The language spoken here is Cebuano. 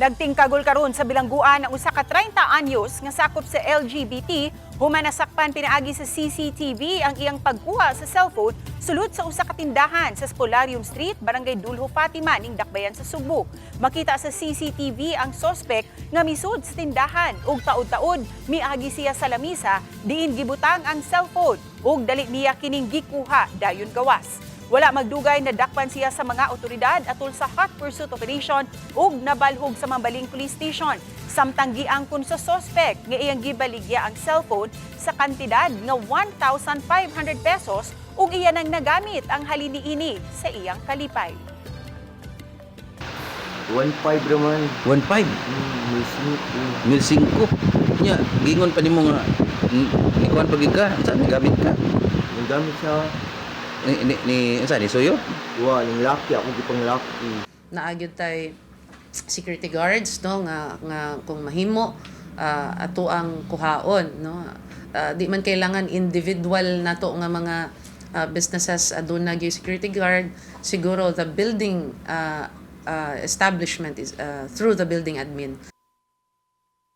Nagtingkagol karon sa bilangguan ang usa ka 30 anyos nga sakop sa LGBT human nasakpan pinaagi sa CCTV ang iyang pagkuha sa cellphone sulod sa usa ka tindahan sa Spolarium Street, Barangay Duljo Fatima ning Dakbayan sa Sugbo. Makita sa CCTV ang sospek nga misud sa tindahan ug taod-taod miagi siya sa lamisa diin gibutang ang cellphone ug dali niya kining gikuha dayon gawas. Wala magdugay, nadakpan siya sa mga otoridad atol sa hot pursuit operation ug nabalhog sa Mambaling Police Station. Samtang giangkon sa sospek nga iyang gibaligya ang cellphone sa kantidad nga 1,500 pesos ug iya nang nagamit ang halin niini sa iyang kalipay. 1.5 raman. 1.5. May singko. 1,500. Nya, gingon pa nimo nga ni kuan pagid ka, unsa ni gamit ka? Ang gamit sa Ni unsa ni suyo? Wa, ning laki ako gipang laki. Naa gyud tay security guards, no, nga kung mahimo ato ang kuhaon, no. Di man kailangan individual nato nga mga businesses aduna gyud security guard. Siguro the building establishment is through the building admin.